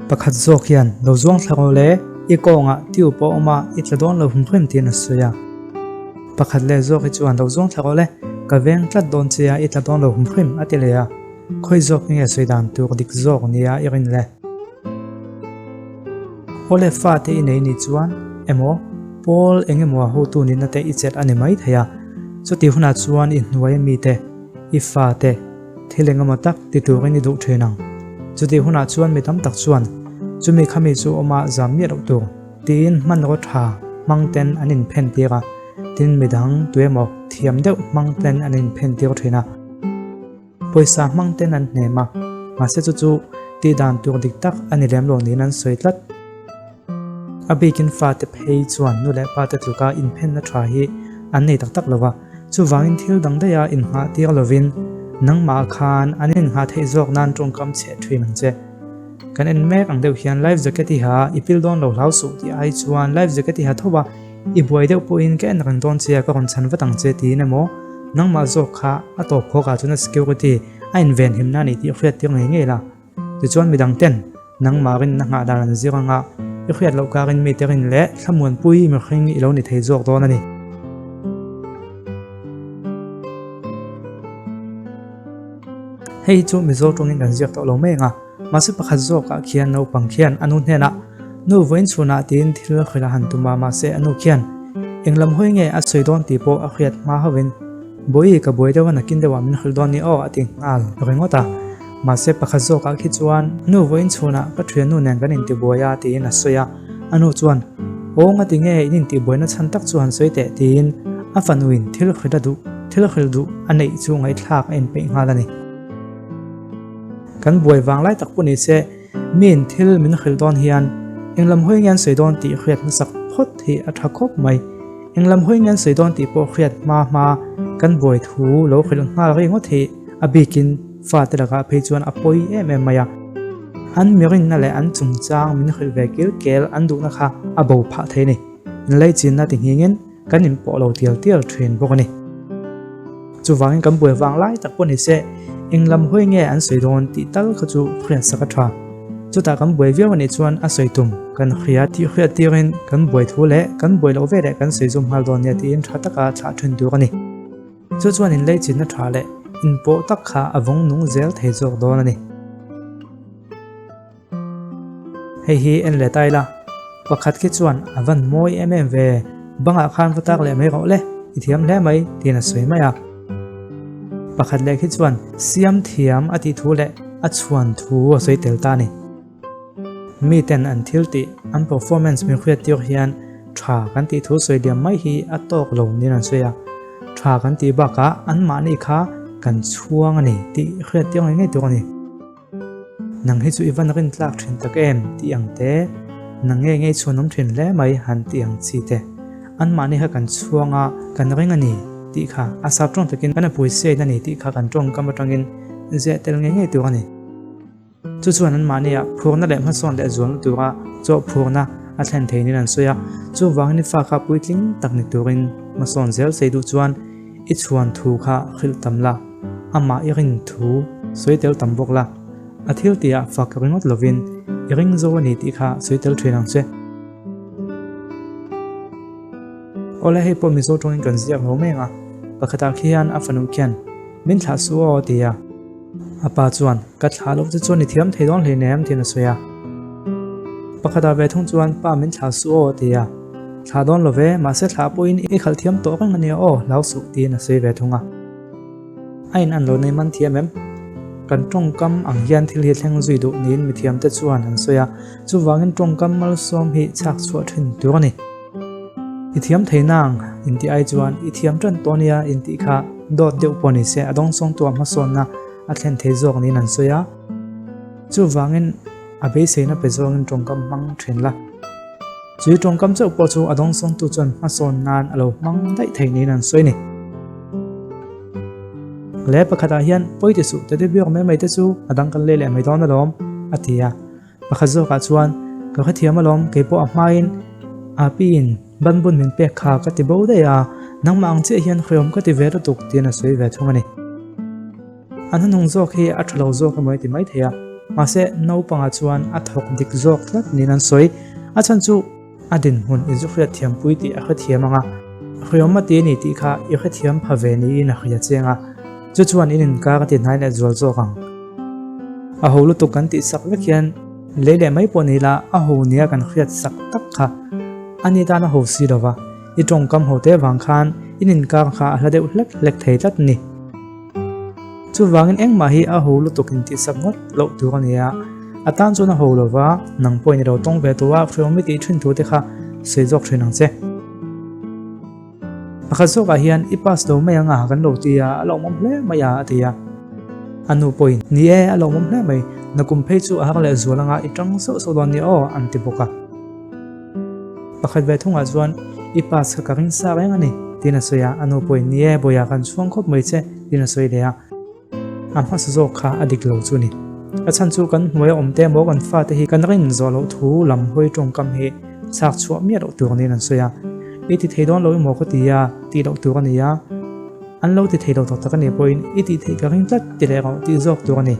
Pakhat zawk hian, Lo zuang thla rawh le, i kawngah tube a awm a, i tla dawn lo hrim hrim tiin a sawi a. Pakhat leh zawk hi chuan, Lo zuang thla rawh le, ka veng tlat dawn che a, i tla dawn lo hrim hrim a ti leh a. Khawi zawk nge sawi dan tur dik zawk nia i rin le? Awle fate i nei nih chuan emaw pawl eng emaw a hotu nihna te i chelh a ni mai thei a, chuti hunah chuan i hnuai a mite, i fate, thil eng emaw tak ti turin i duh thin ang. Chuti hunah chuan mi tam tak chuan chumi khami chu awma zam miah loh tur tiin hmanraw tha hmang ten an inphen tir a, tin midang tuemaw thiam deuh hmang ten an inphen tir thin a. Pawisa hmang ten an hnem a, mahse chu chu tih dan tur dik tak a ni lem lo niin an sawi tlat. A bikin fate phei chuan nu leh pate tluka inphenna tha hi an nei tak tak lo va, chuvangin thil dang daiha inngah tir lovin nangmah khan an innghah theih zawk nan tawngkam cheh thin ang che. Kan en mek ang deuh hian life jacket i ha i pil dawn lo hlau suh tih ai chuan life jacket i ha tho a, I buai deuh pawhin ka en reng dawn che a, ka rawn chhan vat ang che tiin emaw nangmah zawk kha a tawp khawk ah chuan a security a inven himna a ni tih i hriat tir ngei ngei la. Tichuan midang ten nangmah rinna nghah dan an zir anga i hriat loh karin mite rin leh thlamuanpui mihring i lo ni thei zawk dawn a ni. Hei hi chu Mizo tawngin kan ziak tawh lo mai ang a, mahse pakhat zawkah khian naupang khian a nu hnenah Nu vawiin chhunah tiin thil hrilh a han tum a, mahse a nu khian eng lam hawi nge a sawi dawn tih pawh a hriat hma hovin Bawihi ka buai deuh a nakin deuhah min hrilh dawn ni aw a ti nghal ringawt a, mahse pakhat zawkah khi chuan Nu vawiin chhunah ka thiannu nen kan intibuai a tiin a sawi a, a nu chuan Aw ngati nge in intihbuaina chhan tak chu han sawi teh tiin a fanuin thil hrilh a duh thil hrilh duh a neih chu ngaihthlak a inpeih nghal a ni. Kan buai vang lai tak pawh ni se Miin thil min hrilh dawn hian eng lam hawi nge an sawi dawn tih hriat hmasak phawt hi a tha khawp mai. Eng lam hawi nge an sawi dawn tih pawh hriat hma hma kan buai thu lo hrilh nghal rih ngawt hi a bikin fate lakah phei chuan a pawi em em mai a. An mirinna leh an chungchang min hrilh ve kil kel an duhna kha a bo phah thei a ni. Inlaichinna ti nghingin kan inpawh lo tial tial thin bawk a ni. Chuvangin kan buai vang lai tak pawh ni se, eng lam hawi nge an sawi dawn tih tal kha chu hriat sak a tha. Chutah kan buai viau a nih chuan a sawi tum kan hria tih hriat tirin kan buai thu leh kan buai loh veleh kan sawi zum nghal dawn nia tiin tha taka thlah thin tur a ni. Chu chuan inleichinna tha leh inpawh tak kha a vawng nung zel thei zawk dawn a ni. Hei hi en leh ta ila, pakhat khi chuan a van mawi em em ve, bangah khan va tak leh mai rawh le, i thiam hle mai tiin a sawi mai a. Pakhat leh khi chuan siam thiam a tih thu leh a chhuan thu a sawi tel ta a ni. Miten an thil tih, an performance min hriat tir hian tha kan tih thu sawi liam mai hi a tawk lo niin an sawi a. Tha kan tih bakah anmahni kha kan chhuang a ni tih hriat tir ngei ngei tur a ni. Nang hi chu i van rin tlak thin tak em tih ang te, nang nge ngei chhuan awm thin hle mai han tih ang chi te. Anmahni kha kan chhuang a, kan ring a ni tih kha a sap tawng takin kan appreciate a ni tih kha kan tawngkam atangin ziah tel ngei ngei tur a ni. Chu chuan anmahnia phurna leh hmasawn leh zualna tura chawh phurna a thlen thei niin an sawi a, chuvangin i fa kha puitling tak ni turin hmasawn zel sei duh chuan i chhuan thu kha hrilh tam la, amah i rin thu sawi tel tam bawk la, a thil tihah fak ringawt lovin i ring zo a ni tih kha sawi tel thin ang che. Awle hei pawh Mizo tawngin kan ziak lo mai ang a, pakhatah khian a fanu khian min thlah suh aw a ti a, a pa chuan ka thlah loh che chuan i thiam thei dawn hleinem tiin a sawi a, pakhatah ve thung chuan pa min thlah suh aw a ti a, thlah dawn lo ve mahse thlah pawhin i khalh thiam tawh reng a nia aw hlau suh tiin a sawi ve thung a. A in an lo nei man thiam em? Kan tawngkam ang hian thil hi thleng zui duh niin mithiamte chuan an sawi a, chuvangin tawngkam malsawm hi chhak chhuah thin tur a ni. I thiam thei nang intih ai chuan i thiam tan tawh nia intih kha dawt deuh pawh ni se a dawngsawngtua hmasawnna a thlen thei zawk niin an sawi a, chuvangin a beiseina pe zawngin tawngkam hmang thin la. Chui tawngkam chauh pawh chu a dawngsawngtu chuan hmasawn nan a lo hmang daih thei niin an sawi a ni. Le pakhatah hian pawi ti suh tete biak mai mai te chu a dang kan lei leh mai dawn alawm a ti a. Pakhat zawkah chuan ka hrethiam alawm kei pawh a hmain a piin banbun min pek kha ka ti bo daih a, nangmah ang chiah hian hreawm ka ti ve lutuk tiin a sawi ve thung a ni. An hnuhnung zawk hi a tha lo zawk emaw i ti mai thei a. Mahse, naupangah chuan a thawk dik zawk tlat niin an sawi. A chhan chu a dinhmun i zu hriatthiampui tih a hrethiam ang a, hriawm a ti a ni tih kha i hrethiam pha ve niin a hria chiang a, chu chuan in inkar a ti hnai leh zual zawk ang. A ho lutuk kan tih sak vek hian lei leh mai pawh ni ila a ho nia kan hriat sak tak kha a ni tan a ho si lo va, i tawngkam ho te vang khan in inkar kha a hla deuh hlek hlek thei tlat a ni. Chuvangin engmah hi a ho lutuk in tih sak ngawt loh tur a ni a, a tan chuan a ho lo va, nang pawhin i lo tawng ve tawh a, hriawm i tih thin thu te kha sawi zawk thin ang che. Pakhat zawkah hian i pass lo mai ang a kan lo ti a, a lawmawm hle mai a a ti a. A nu pawhin, Ni e, a lawmawm hle mai, nakum phei chu a har leh zual anga i tang sauh sauh dawn nia aw an ti bawk a. Pakhat ve thungah chuan, I pass kha ka ring sa reng a ni, tiin a sawi a, a nu pawhin, Ni e, bawiha kan chhuang khawp mai che, tiin a sawi leh a. A hmasa zawk kha a dik lo chu a ni. A chhan chu kan hnuaia awm te emaw kan fate hi kan rin zawh loh thu lam hawi tawngkam hi chhak chhuah miah loh tur niin an sawi a. I ti thei dawn lo emaw ka ti a, tih loh tur a ni a. An lo ti thei lo tak tak a nih pawhin i tih theih ka ring tlat ti leh rawh tih zawk tur a ni.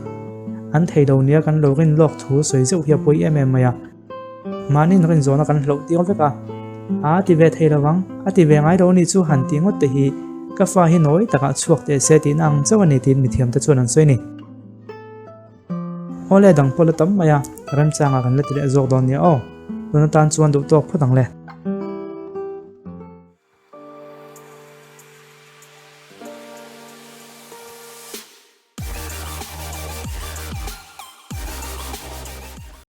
An thei lo nia kan lo rin lawk thu sawi zeuh hi a pawi em em mai a. Mahni rin zawhna kan hloh tir vek a, A ti ve thei lovang, a ti ve ngai lo ni chu han tih ngawt te hi ka fa hi nawi takah chhuak teh se tihna ang chauh a ni tiin mithiam te chuan an sawi a ni. Awle dang pawh la tam mai a, remchangah kan la ti leh zawk dawn nia aw, tun atan chuan duh tawk phawt ang le.